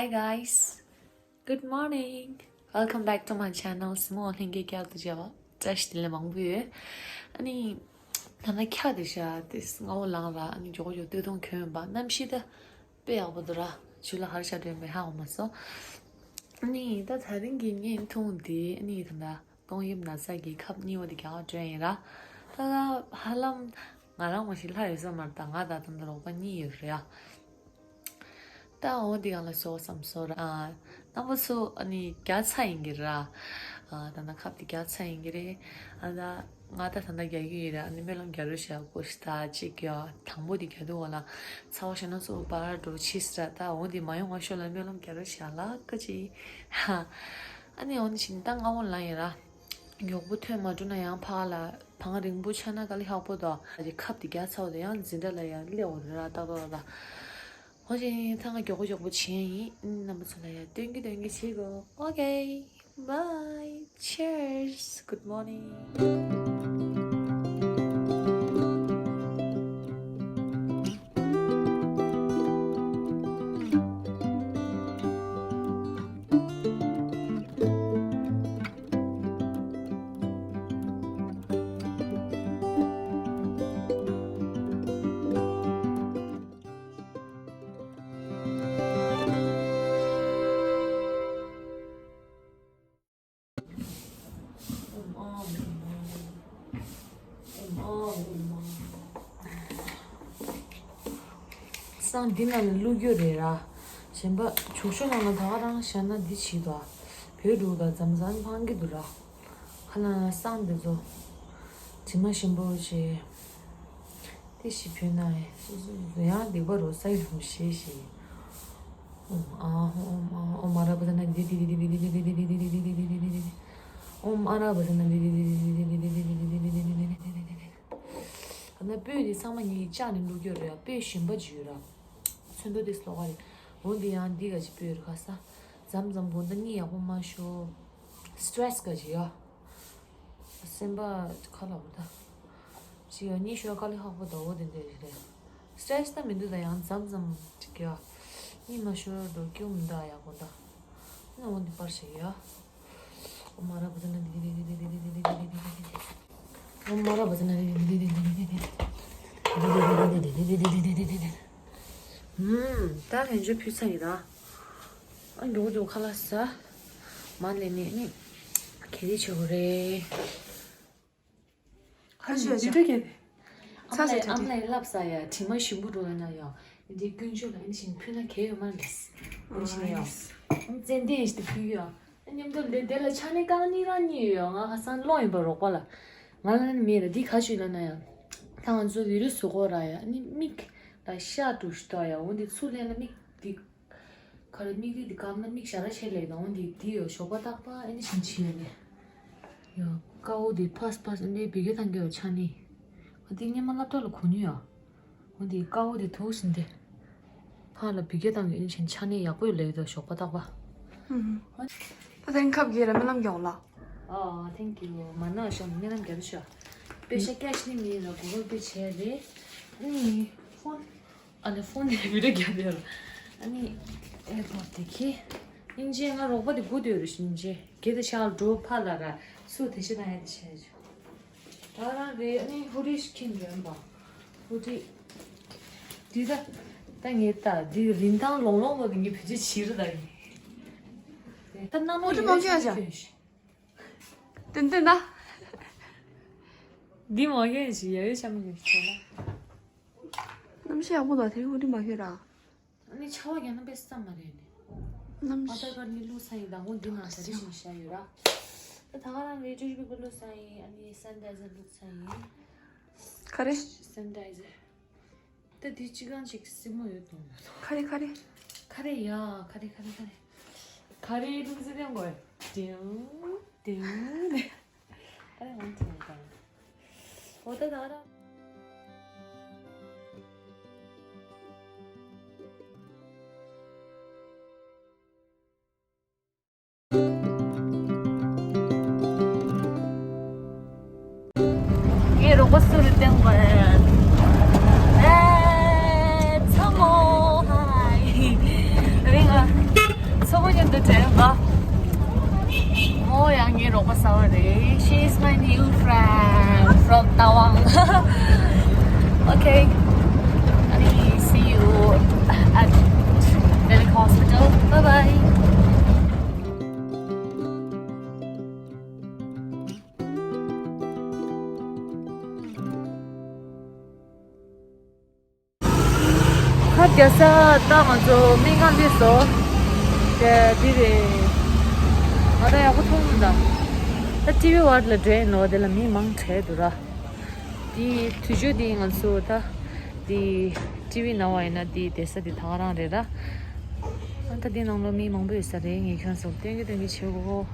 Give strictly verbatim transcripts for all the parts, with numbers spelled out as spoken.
Hi guys, good morning, welcome back to my channel. སྲིང་མོ་ལྷན་རྒྱས་བསྐྱར་དུ་མཇལ་བ་བཀྲ་ཤིས་བདེ་ལེགས་མང་པོ་ཡོད། ཨ་ནི་ད་ལྟ་ཁ་དེ་ཤ་དེ་སྔ་བོ་ལངས་ར། ཨ་ནི་མགྱོགས་མགྱོགས་སྟོད་ཐུང་གྱོན་པ། གནམ་གཤིས་ད་དཔེ་ཡག་པོ་འདུག་ར། ཆུ་ལ་ཧར་ཤ་དྲན་པའི་ཧ་འོ་མ་སོ། ཨ་ནི་ད་ད་རིང་གི་བརྙན་ཐུང་དེ་ཨ་ནི་ད་ལྟ་ཏོག་དབྱིབས་ན་ཚ་གི་ཁབ་གཉིས་པ་དེ་རྒྱག་སྤྲོད་ཡིན་ར། ད་ལྟ་ཧ་ལམ་ང་རང་མ་ཞིག་ལྷ་ཡོད་ས་མ་རེད། ད་ང་ད་ད་ལྟ་རོགས་པ་གཉིས་ཡོད་རེད་ཡ། ད་འོ་འདི་གང་ལ་ཤོག་བསམ་སོང་ར། ཨ་རྣམ་པ་ཚོ་ཨ་ནི་རྒྱག་ཚར་ཡིན་གྱི་ར། ཨ་ད་ནི་ཁབ་དེ་རྒྱག་ཚར་ཡིན་གྱི་རེད། ཨ་ད་ང་ད་ད་ལྟ་རྒྱག་གི་ཡོད་ར། ཨ་ནི་སྨོན་ལམ་རྒྱག་རོགས་བྱ་དགོས་ཤི་ད་ཅིག་ཡ། དང་པོ་དེ་རྒྱག་དུས་འོ་ལ་ཚ་བ་ཤ་ན་སོ་པར་འགྲོ་ཕྱིས་ར། ད་འོ་འདི་མ་ཡོང་བ་ཤོག་ལ་སྨོན་ལམ་རྒྱག་རོགས་བྱ་ལ་ཀ་ཅི། ཨ་ནི་འོ་ནི་ཕྱིན་ད་སྔ་བོ་ལ་ཡིན་ར། མགྱོགས་པོ་ཐོན་མ་འགྲོ་ན་ཡང་ཕ་ལ་བང་རིང་པོ་ཆགས་ན་དཀའ་ལས་ཁག་པོ་དང་། ཨ་ཅེ་ཁབ་དེ་རྒྱག་ཚར་བ་དང་ཡང་འཛིན་གྲྭ་ལ་ཡང་སླེབས་འོ་རེད་ར། ཏག་ཏག་ཏག་ཏག་འོ་ཅེ་ད་ང་མགྱོགས་པོ་མགྱོགས་པོ་བྱེད་ཡིན། རྣམ་པ་ཚོ་ལ་ཡང་སྟོན་གི་སྟོན་གི་བྱེད་དགོས། Okay, bye, cheers, good morning. སང་འདི་ནང་ལ་བླུག་རྒྱུ་རེད་ར། གཞན་པ་ཆུ་ཤོག་ནང་ལ་ད་ག་རང་བཞག་ན་འདི་བྱེད་དོ། བོད་འགྲོ་ད་འཛམ་བཟང་འཕང་གི་འདུག་ར། ཁ་ན་སང་འདི་ཚོ་དྲི་མ་ཞིམ་པོ་བྱེད། དེ་ཞིག་བུད་ན་སོ་སོ་ཡང་སྡིག་པ་རུ་ས་ཡི་རུ་ཞེས་ཤིག་ཨོམ་ཨ་ཧོ་ཨོམ་ཨ་ཨོམ་ཨ་ར་བ་ད་ན་དི་དི་དི། ཨོམ་ཨ་ར་བ་ད་ན་དི་དི་དི། ཨ་ན་སྤོས་དེ་ཚང་མ་ངས་བཅག་ནས་བླུག་རྒྱུ་རེད། སྤོས་གཞན་པ་ཅིག་ཡོད་ར། ཚོན་མདོག་དེ་སློག་ག་རེད། འོ་འདི་ཡང་འདི་ག་ཅིག་སྤོས་རེད་ཁ་ས། མཚམས་མཚམས་དགོང་དག་གཉིད་ཡག་པོ་མ་ཤོར། སི་ཊེ་རེ་སི་ག་ཅིག་ཡོད། སེམས་པ་ཁ་ལ་བུ་ད། ཅི་ཡང་གཉིད་ཤོར་དཀའ་ལས་ཁག་པོ་ཟླ་བོ་དེ་འདྲ་རེད། སི་ཊེ་རེ་སི་ད་མི་འདུག་ད་ཡང་མཚམས་མཚམས་ཅིག་ཡ། གཉིད་མ་ཤོར་འགྲོ་སྐྱུག་མི་འདུག་ཡག་པོ་ད། ན་འོ་འདི་པར་ཞིག་ཡ། ཨོ་མ་ར་བུ་ད་ན་འདི་འདི་འདི། ཨོ་མ་ར་བུ་ད་ན་འདི་འདི་འདི། ཨུམ། ད་ལན་ཆོ་ཕུལ་ཚར་ཡིན་ད། ཨ་མགྱོགས་མགྱོགས་ཁ་ལག་ཟ། མ་ལས་ནས་ནི་གལ་ཆེ་བོ་རེད། ཁ་ཤས་ཤ། ཚ་ཟེར་ཨམ་ལས་ལབ་ས་ཡ་དྲི་མ་ཞིམ་པོ་འགྲོ་ཡ་ན་ཡང་འདི་ཀུན་སྤྱོད་ལ་ཨིན་ཞིང་ཕུལ་ན་གལ་ཡོད་མ་རེད། ཨིན་ཞིང་ཡང་ཙན་དན་ཞིག་ཕུལ་ཡ། མཉམ་དུ་ལས་དེ་ལ་ཆ་ནས་རྐང་གཉིས་རང་གཉིས་ཡོད། ང་ཁ་སང་སློང་ཡིན་པ་རོགས་པ་ལ། ང་ལ་ནི་མེད་ལ་འདི་ག་ཞིག་ལ་ན་ཡང་། ད་ང་ཚོ་བི་རི་བཟོ་གོ་ར་ཡ་ནི་མིག་ལ་ཤ་འགྲོ་ཞུ་ད་ཡ། འོ་འདི་ཚུར་ལེན་ལ་མིག་འདི། ག་རེ་མིག་རིལ་འདི་གང་ན་མིག་ཞ་ར་ཆེ་ལེགས་དང་འོ་འདི་འདི་ཡོད་ཞོགས་པ་རྟག་པ་ཨེ་ནི་བཞིན་ཕྱིན་ཡོད་ནས། ཡོད་ཀ་བོ་འདི་ཕས་ཕས་ཨེ་ནི་བི་གེ་ཐང་གི་ཡོད་ཆ་ནི། འོ་འདི་སྙེ་མ་སློབ་གྲྭ་ལ་གོ་ནི་ཡོད། འོ་འདི་ཀ་བོ་འདི་ཐུག་བཞིན་ཏེ། ཕ་ལ་བི་གེ་ཐང་གི་ཨེ་ནི་བཞིན་ཆ་ནི་ཡག་པོ་ཡོད་ལེགས་དང་ཞོགས་པ་རྟག་པ། ད་ཐེངས་ཁབ་གི་ར་སྨོན་ལམ་རྒྱག་ལ། ཨ་ཐེང་ཀིའུ། མ་ན་ཤོ་སྨོན་ལམ་རྒྱབ་ཤོ། པེ་ཤ་ཀེ་ཤི་ནི་མི་ལ་གུ་གལ་པེ་བྱས་རེད། ཨ་ནི་ཕོན། ཨ་ནི་ཕོན་དེ་བི་ཌིའོ་རྒྱབ་ཡོད། ཨ་ནི་ཨེར་པོཌ་དེ་ཁྱེར། སྙིང་རྗེ་ང་རོགས་པ་དེ་སྒུག་སྡོད་རེད་སྙིང་རྗེ། གེ་དེ་ཤག་འགྲོ་ཕ་ལ་ར་སུ་དེ་ཤི་ན་ཡ་དེ་བྱས་རེད། ད་རང་རེད། ཨ་ནི་ཧུ་རི་ཤི་ཁྱེར་འགྲོ་ཡིན་པ། ཧུ་རི། འདི་ད། ད་ངས་ད་འདི་རིན་ཐང་ལོང་ལོང་བ་དེ་ངས་བེད་སྤྱོད་བྱེད་རེད་ད་ངས། ད་ནམ་ཧུ་རི་མ་ཁྱོད་ཤ་ཁྱོད་ཤ། ཏན་ཏན་ན། འདི་མ་གས་ཤི་ཡ་ཡོད་ཤ་མི་གས་ཤི་ལ། གནམ་གཤིས་ཡག་པོ་འདུག་དེ་རིང་ཧུ་རི་མ་གས་ར། ཨ་ནི་ཆར་པ་རྒྱག་ན་དཔེ་བསམ་མ་རེད་ནི། གནམ་ཨ་ད་ག་ནི་བླུགས་ས་ཡིན་ད་ཧུ་འདི་ནང་ད་རི་བཞིན་བཞག་ཡོད་ར། ད་ད་ག་རང་རེ་ཀྲུ་ཞུ་པི་པི་བླུགས་ས་ཡིན། ཨ་ནི་སེ་ནི་ཊའི་ཛར་བླུགས་ས་ཡིན། ག་རེ། སེ་ནི་ཊའི་ཛར། ད་འདི་སྤྱི་ཁང་ཅིག་སྲིང་མོ་ཡོད་དོ། ག་རེ་ག་རེ། ག་རེ་ཡ། ག་རེ་ག་རེ་ག་རེ། ག་རེ་ལུག་རྫི་ལྡན་གོ། ཏིང་ཏིང་ནས། ག་རེ་ང་ཚོ་ཡོད་དམ། འོ་ད་ད་ར། ངའི་རོགས་པ་སུ་རེད་བསྟན་དགོས། ཨེ་ཚ་མོ་ཧའི། རིང་ཨ། ཡོད་འདི་དྲན་པ། མོ་ཡང་ངའི་རོགས་པ་གསར་བ་རེད། She is my new friend from Tawang. Okay. I see you at Delhi hospital. Bye bye. ཁ་རྒྱག་ས་ད་ང་ཚོ་སྨན་ཁང་སླེབས་སོང་། དེ་འདི་རེད། ང་ད་ཡག་པོ་མཐོང་མི་འདུག་ད་ཊི་ཝི་ཝར་ལ་འགྲོ་ཡིན་ནོ། དེ་ལ་མི་མང་དྲགས་འདུག་ར། དེ་དུས་ཚོད་དེ་ང་ཚོ་ད་དེ་ཊི་ཝི་ནང་བ་ཡིན་ན་དེ་བསྡད་ས་དེ་ད་ག་རང་རེད་ར། ཨ་ད་དེ་ནང་ལོགས་མི་མང་པོ་ཡོད་ས་རེད། ངས་ཁྱོད་ཚོ་སྟོན་གྱི་སྟོན་གྱི་བྱེད་དགོས།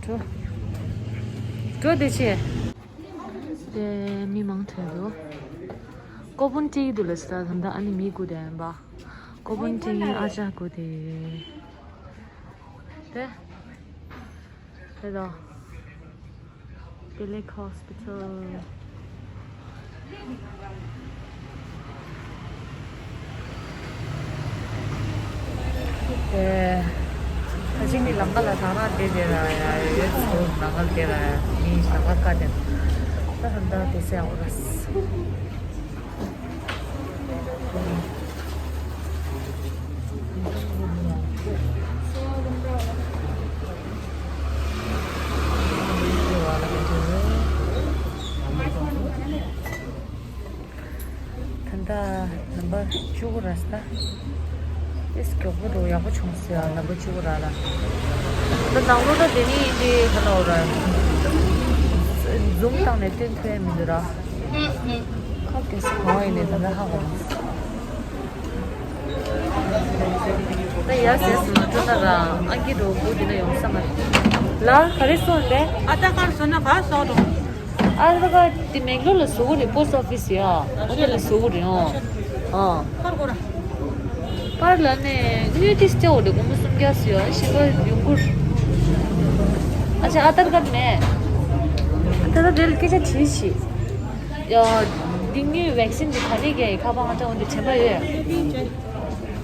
འགྲོ། འགྲོ་དེ་ཆེ། དེ་མི་མང་དྲགས་འདུག་ཀོ་པུན་ཊི་འདུག་ལ་ས་ད་ད་ཨ་ནི་མི་དགུ་དེ་ཡིན་པ། ཀོ་པུན་ཊི་ཨ་ཅག་དགུ་དེ། དེ། དེ་ད། Delhi hospital. ཨེ། ད་ཅི་ནི་ལམ་ཁ་ལ་ཐང་ར་དེ་དེ་ར་ཡ་ཡོད་ཚོ་ནང་ཁ་དེ་ར་ཡ་མི་ལམ་ཁ་ཀ་དེ་ད་ཧན་ད་དེ་སེ་ཨོ་ར་སི། ད་ལྟ་ནམ་པ་བཅུ་དགུ་ར་ས། ཨེས་མགྱོགས་པོ་འགྲོ་ཡག་པོ་བྱུང་ཟེར་ཡ་ནམ་པ་བཅུ་དགུ་ར་ལ། ད་ནང་ལོ་ད་དེ་ནི་ཡིན་དེ་ག་ལ་འོ་ར། འཛུམ་བཏང་ནས་སྟོན་ཐུབ་ཡ་མི་འདུག་ར། ཁ་སྐད་ས་གང་ཡིན་ནས་ད་ལྟ་ཧ་གོ་མ་སོང་། ད་ཡ་ཟེར་སོང་ན་ད་ལྟ་ར་ཨ་ཀི་འགྲོ་བུ་དེ་ལ་ཡོང་ས་མ་རེད། ལ་ག་རེ་སོང་དེ། ཨ་ད་གར་སོང་ན་ག་སོང་རོ། ཨ་ད་ག་དེ་མེག་ལོར་ལ་བཟོ་གི་རེད། པོ་སི་ཊི་ཨོ་ཕི་སི་ཡ། ཨ་དེ་ལ་བཟོ་གི་རེད་ཨོ། ཨ། པར་གོ་ར། པར་ལ་ནས་དངུལ་ཏིས་སྐྱ་འོ་དེ་སྒོར་མོ་སུམ་བརྒྱ་ཟེར་ཡ་ཞིག་པར་ཡོང་གུར། ཨ་ཅག་ཨ་དར་ཀར་མེད། ཨ་ད་ད་དེ་ལ་སྐད་ཆ་དྲིས་ཤིག་ཡ། འདི་དངུལ་ཝེག་སིན་དེ་ག་ནས་རྒྱག་ཡི། ཁ་པར་ཨང་གྲངས་འོ་དེ་དྲན་པ་ཡོད།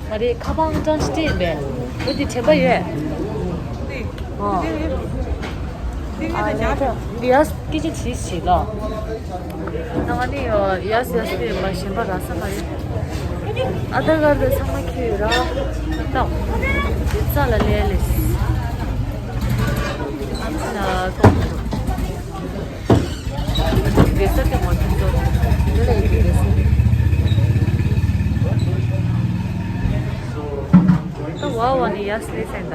མ་རེད། ཁ་པར་ཨང་གྲངས་ཅིག་སྤྲད་ཡིན་པས། འོ་དེ་དྲན་པ་ཡོད། ཨོ། ཨ་ལས་ད་འདི་ཡ་སྐད་ཆ་དྲིས་ཤིག་ལ། ད་ང་ནི་ཡ་ཡ་སི་ཡ་སི་པའི་མ་གཞན་པ་རག་ས་མ་རེད། ཨ་དར་ཀར་དེ་ཚང་མ་ཁྱེར་ཡོད་ར། ད་རྩ་ལ་ལས་ལས། ཨ་ཙི་ལ་གཏོང་མི་འདུག་རེ་ས་དེ་མ་ཐུབ་ཚོ། དེ་ལ་ཡི་གེ་རེ་ས། ད་བ་བ་ནི་ཡ་སི་ལས་སེང་ད།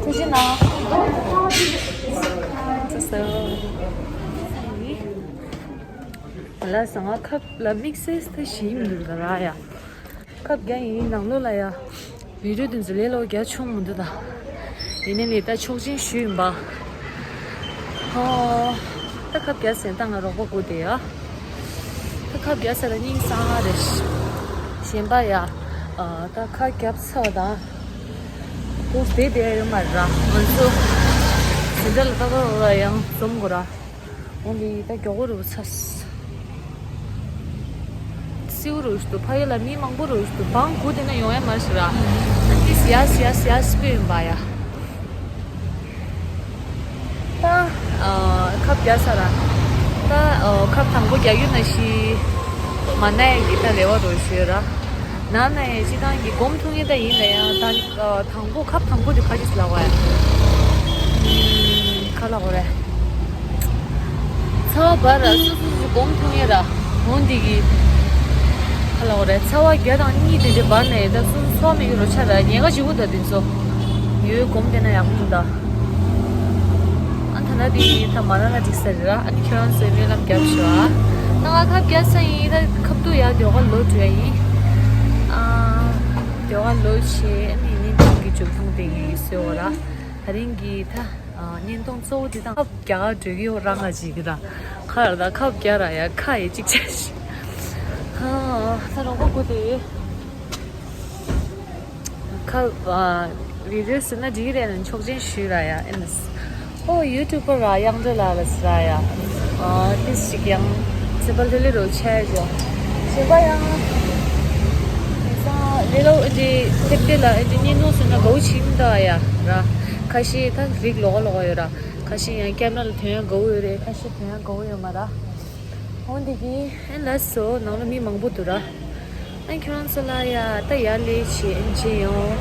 ཐུགས་རྗེ་གནང་། ཙི་སི། ལ་ཟ་ང་ཁབ་ལ་དམིགས་བསལ་ད་ཞིམ་འདུག་ད་ར་ཡ། ཁབ་རྒྱ་ཡིན་ནང་ལོགས་ལ་ཡ། བི་ཌིའོ་དེ་ཚོ་ལས་སླ་པོ་རྒྱ་ཆུང་མི་འདུག་ད། ཡིན་ནའི་ལས་ད་ཆོག་མཆན་ཞུས་ཡིན་པ། ཧོ། ད་ཁབ་རྒྱ་ཟེར་ད་ང་རོགས་པ་དགོས་དེ་ཡ། ད་ཁབ་རྒྱ་ཟེར་ད་སྙིང་སང་ང་རེད། གཞན་པ་ཡ། ཨ་ད་ཁ་རྒྱབ་ཚར་བ་དང་། ཁོ་བསྡད་བསྡད་ཡོད་མ་རེད་ར། ང་ཚོ་ཟིན་གྲྭ་ལ་ད་ག་རོགས་ལ་ཡང་འཛོམས་དགོས་ར། འོང་གི་ད་མགྱོགས་པོ་རུ་ཚ། སེའུ་རུ་ཞིག་ཏུ་ཕ་ཡུལ་ལ་མི་མང་པོ་རུ་ཞིག་ཏུ་བང་གུ་དེ་ན་ཡོང་ཡ་མ་ཞིག་ར། ཨ་ཏི་སི་ཡ་སི་ཡ་སི་ཡ་སི་པེ་ཡིན་པ་ཡ། ད་ཨ་ཁབ་རྒྱག་ས་ར། ད་ཨ་ཁབ་དང་པོ་རྒྱག་ཡུལ་ན་ཤི། མ་ན་ཡ་གི་ད་རེ་བ་རུ་ཞིག་ར། ན་ན་ཡ་སྤྱི་བཏང་གི་སྒོམ་ཐུབ་ངེས་ད་ཡིན་ན་ཡང་ད། དང་པོ་ཁབ་དང་པོ་དེ་ཕ་གིས་ལབ་པ་ཡ། ཁ་ལ་གོ་རེ། ཚ་བ་བར་ར་སོ་སོ་སོ་སྒོམ་ཐུབ་ངེས་ར། འོན་ཏེ་གི། ཁ་ལ་གོ་རེ་ཚ་བ་བརྒྱ་དང་གཉིས་དེ་འདྲའི་བར་ནས་ད་སོ་སོ་ཚོ་མི་གི་རོ་ཆ་ར་ཉེ་ག་ཞིག་པོ་ད་དེ་ཚོ། ཡོད་སྒོམ་དེ་ན་ཡག་པོ་མི་ད། ད་དེ་ད་མ་ན་ན་འགྲིག་ས་རེད་ར། ཨ་ནི་ཁྱོད་རང་ཚོས་སྨོན་ལམ་རྒྱབ་ཤོག་ཨ། ད་ང་ཁབ་རྒྱག་ས་ཡིན། ད་ཁབ་ཏུ་ཡར་ཟློས་གར་ལོག་འགྲོ་ཡ་ཡིན། ཨ། ཟློས་གར་ལོག་བྱས་ཨ་ནི་བརྙན་ཐུང་གི་མཇུག་སྡོམ་དེ་གི་བཟོས་འོ་ར། ད་རིང་གི་ད་བརྙན་ཐུང་གཙོ་བོ་དེ་དང་ཁབ་རྒྱག་ག་འགྲོ་གི་ཡོད་ར། ང་ཅིག་གི་ད་ཁ་ལ་ད་ཁབ་རྒྱག་ར་ཡ་ཁ་ཡི་ཅིག་ཆ་ཤི། ཧ། ད་རོགས་པ་དགོས་ཏེ། ཁ། ཨ། བི་ཌིའོ་ཟེར་ན་འགྲིག་རེད་ན་ཆོག་མཆན་ཞུས་ར་ཡ་ཨེ་ན། ཨོ་ཡུ་ཊུབ་པར་ར་དབྱངས་སྒྲོན་ལགས་ལ་ཟེར་ར་ཡ། ཨ། ཏིས་ཞིག་ཡང་ཚེ་དཔལ་ལྷོད་ལྷོད་རོ་ཆེ་ཇོ། ཞེས་པ་ཡང་། ལེ་ལོ་འདི་ཐེབས་ཏེ་ལ་འདི་བརྙན་ཐུང་ཟེར་ན་གོ་ཆིན་ད་ཡ་ར། ཁ་ཤས་ད་རིག་ལོག་ལོག་ཡོད་ར། ཁ་ཤས་ཡང་ཀེམ་ར་ལ་ཐོན་ཡ་གོ་ཡོད་རེད། ཁ་ཤས་ཐོན་ཡ་གོ་ཡོད་མ་ར། འོན་ཏེ་གི་ཨེ་ལགས་སོ། ནང་ལ་མི་མང་པོ་འདུག་ར། ཨ་ཁྱོད་རང་ཚོ་ལ་ཡ་ད་ཡར་ལས་བྱེད་ཨེམ་ཆི་ཡོང་།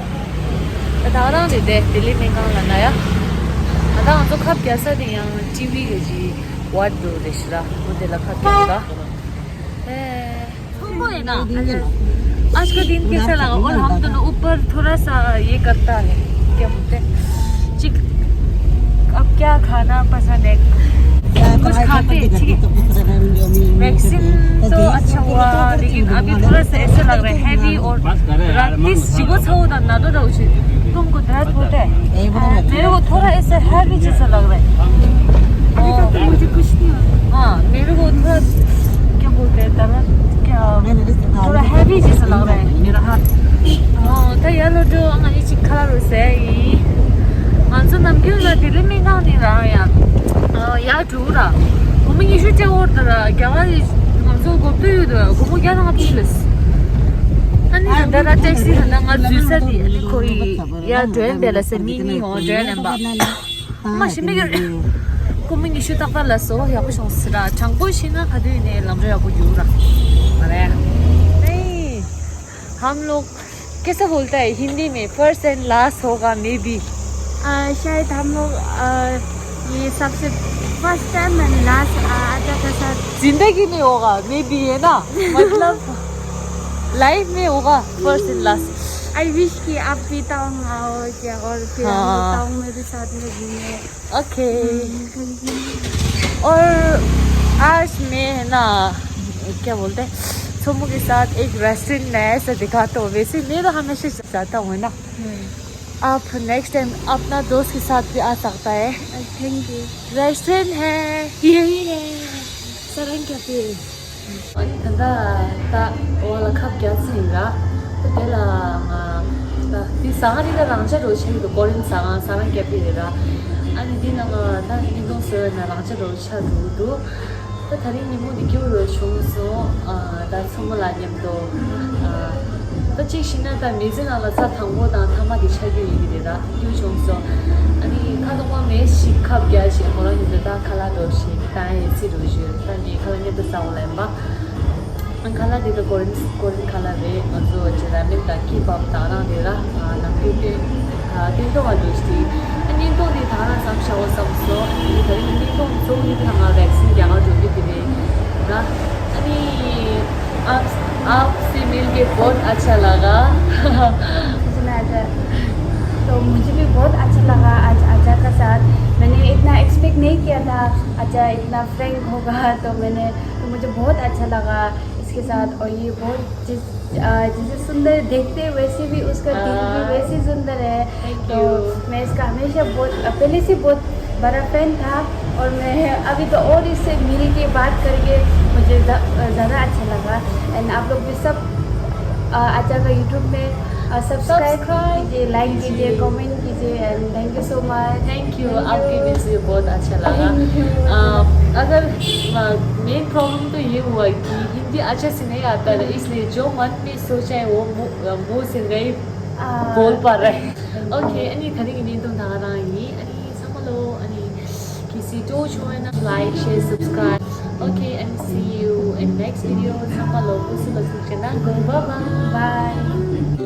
ད་ད་རང་རེད་དེ་ལྡི་ལི་སྨན་ཁང་ལ་ན་ཡ། ད་ང་ཚོ་ཁབ་རྒྱག་ས་དེ་ཡང་ཊི་ཝི་གི་ཇི་ཝར་འདུག་རེད་ཤི་ར། འོ་དེ་ལ་ཁབ་རྒྱག་ས། ཨེ། ཐོན་པོ་ཡིན་ན། आज का दिन कैसा लगा? और हम दोनों ऊपर थोड़ा सा ये करता है, क्या बोलते हैं, चिक-, अब क्या खाना पसंद है? कुछ खाते हैं, ठीक है। वैक्सीन तो अच्छा हुआ, लेकिन अभी थोड़ा सा ऐसा लग रहा है, हैवी और रात में सुबह से होता ना, तो उसे तुमको दर्द होता है। मेरे को थोड़ा ऐसा हैवी जैसा लग रहा है। अभी तक तो मुझे कुछ नहीं हुआ। हाँ, मेरे को थोड़ा, क्या बोलते हैं, दर्द, क्या, थोड़ा हैवी जैसा लग रहा है मेरा हाथ। हाँ, तो यार, लो, जो हमारी चिक खराब हो से ही। ང་ཚོ་ནམ་རྒྱུན་ལ་ལྡི་ལི་སྨན་ཁང་ནས་རང་ཡང་ཡར་འགྲོ་ར། སྒོར་མོ་ཉི་ཤུ་སྤྲད་འོར་དུ་ར། རྒྱ་གར་ང་ཚོ་གོ་བསྡུ་ཡོད་དུ་སྒོར་མོ་བརྒྱ་དང་ལྔ་བཅུ་ལས། ཨ་ནི་ད་ལྟ་ཊེག་སི་ད་ལྟ་ང་འཛུལ་ས་དེ་ཨ་ནི་ཁོ་ཡི་ཡར་ཌོན་པེ་ལ་སེ་མི་མི་ཡོང་ཌོན་ལེན་པ། མ་ཤི་མི་གི་སྒོར་མོ་ཉི་ཤུ་ཏག་ཏག་ལ་སོ་ཡག་པོ་བྱུང་སི་ར། དྲང་པོ་བཤད་ན་ག་དུས་ནས་ལམ་འགྲོ་ཡག་པོ་རྒྱུག་ར། ཨ་རེ། नहीं, हम लोग कैसे बोलता है हिंदी में, फर्स्ट एंड लास्ट होगा मे बी। आ, शायद हम लोग, आ, ये सबसे फर्स्ट टाइम एंड लास्ट, आ, आजा का साथ। जिंदगी में होगा मे बी, है ना? मतलब लाइफ में होगा first and last. I wish कि आप भी टाउन आओ क्या, और फिर हम लोग हाँ। टाउन में भी साथ में घूमें। ओके। हम्म, और आज मैं है ना, क्या बोलते हैं, सोमू के साथ एक रेस्टोरेंट नया सा दिखा, तो वैसे मैं तो हमेशा जाता हूँ ना। हम्म। आप नेक्स्ट टाइम अपना दोस्त के साथ भी आ सकता है। Thank you. रेस्टोरेंट है, यही है, सरन कैफे। ཨ་ནི་ད་ལྟ་ད་འོག་ལ་ཁབ་རྒྱག་ཚར་ཡིན་ར། ད་དེ་ལ་ང་ད་དེ་ཟ་ཁང་རི་ད་རང་ཆ་རོ་ཆ་ཡི་འདུག་ཀོ་རིན་ཟ་ཁང་ཟ་ཁང་རྒྱབ་ཀྱི་རེད་ར། ཨ་ནི་དེ་ནང་ང་ད་ཉིན་གུང་ཟོས་ན་རང་ཆ་རོ་ཆ་འགྲོ་གི་འདུག་ད་ད་རིང་ཉིན་མོ་འདི་སྐྱིད་པོ་རོ་བྱུང་སོང་། ཨ་ད་ཚང་མ་ལ་མཉམ་དུ་ཨ་ད་གཅིག་བྱས་ན་ད་མི་ཚེ་ནང་ལ་ཚར་དང་པོ་དང་མཐའ་མ་དེ་ཆགས་རྒྱུ་ཡིན་གྱི་རེད་ར། སྐྱིད་པོ་བྱུང་སོང་། ཨ་ནི་ཁ་ཐོག་མ་མེ་ཞིག་ཁབ་རྒྱག་བྱས་ཁོ་རང་ཉིད་དུ་ད་ཁ་ལག་འགྲོ་བྱས་ད་ཡིན་སྲིད་རུ་བཞུད་ད་ནི་ཁ་ལག་མཉམ་དུ་ཟ་འོང་ལེན་པ། ཁ་ལག་དེ་ད་ཀོ་རིན་ཀོ་རིན་ཁ་ལག་རེད། ང་ཚོ་ཇེ་ར་མེན་དང་ཀི་བབ་དང་རང་རེད་ར། ནམ་རྒྱུན་སྟོན་སྟོན་ཐོག་ང་འགྲོ་ཞིག་ཨ་སྟོན་ཐོག་དེ་དང་རང་ཙམ་བྱའོ་བསམ་སོ། ཨ་ནི་ད་རིང་སྟོན་ཐོག་གཙོ་བོ་ནི་དེ་ནང་ང་བེག་སིན་རྒྱག་ག་འགྲོ་རྒྱུ་དེ་རེད་ར། ཨ་ནི་आप आपसे मिलके बहुत अच्छा लगा। तो मुझे भी बहुत अच्छा लगा आज आजा का साथ। मैंने इतना एक्सपेक्ट नहीं किया था आजा इतना फ्रैंक होगा, तो मैंने तो मुझे बहुत अच्छा लगा। इसके साथ और ये बहुत जिस अ, जैसे सुंदर देखते हैं वैसे भी उसका दिल भी हाँ। वैसे ही सुंदर है। Thank तो you। मैं इसका हमेशा बहुत पहले से बहुत बड़ा फैन था और मैं अभी तो और इससे मिल के बात करके मुझे ज़्यादा अच्छा लगा। एंड आप लोग भी सब अ, आजा का यूट्यूब में सब्सक्राइब कीजिए, लाइक कीजिए, कमेंट कीजिए। And thank you so much. Thank you. आपके भी मुझे बहुत अच्छा लगा। अगर मेन प्रॉब्लम तो ये हुआ कि हिंदी अच्छा से नहीं आता था, इसलिए जो मन में सोचा है वो मुंह से नहीं बोल पा रहे। ओके, अनि थरी गिनी तुम धारा ये अनि समलो अनि किसी जो छो है ना, like, share, subscribe। Okay, and see you in next video. समलो कुछ बस चला। Bye bye।